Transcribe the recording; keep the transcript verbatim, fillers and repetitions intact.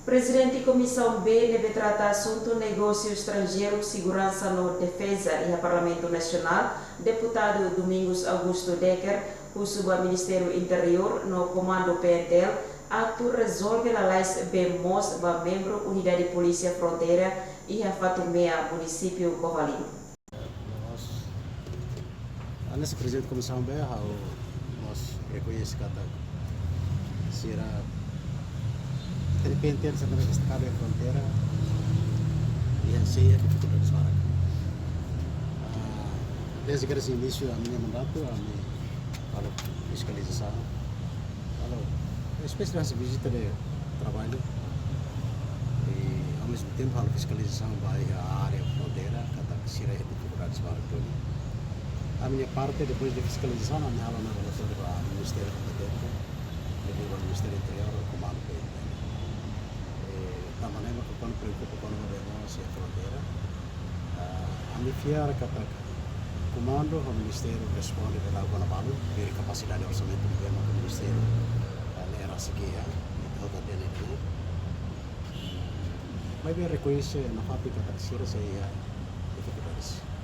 Prezidente Komisaun B ne'ebé trata asuntu negósiu estranjeiru, seguransa no defeza iha Parlamentu Nasionál, Deputadu Domingos Augusto Decker, husu ba Ministériu Interiór no Komandu P N T L atu rezolve lalais bee moos ba membru Unidade Polísia Fronteira iha Fatumea, Munisípiu Covalin. Mós, hanesan Prezidente Komisaun B, ha'u mós rekoñese katak sira tenke P N T L sira ne'ebé destakadu iha fronteira, iha sei iha difikuldades barak. Ah, dezde kedas inísiu ami-nia mandatu, ami halo fiskalizasaun, halo espésie de vizita de traballu, i ao mesmo tempo halo fiskalizasaun ba iha área fronteira, katak sira iha difikuldades barak toli. Ami-nia parte, depois de fiskalizasaun, ami halo ona relatóriu ba Ministériu kompetente, liuliu ba Ministériu Interiór no Komandu P N T L. Eh, tanba ne'e mak ami preokupa kona-ba bee moos iha fronteira. Ah, ami fiar katak Komandu ho Ministériu responde dala ruma balu, tuir kapasidade orsamentu ne'ebé mak Ministériu, ah, ne'e rasik iha, ita hotu hatene tiha ona. Maibé rekoñese nafatin katak sira sei iha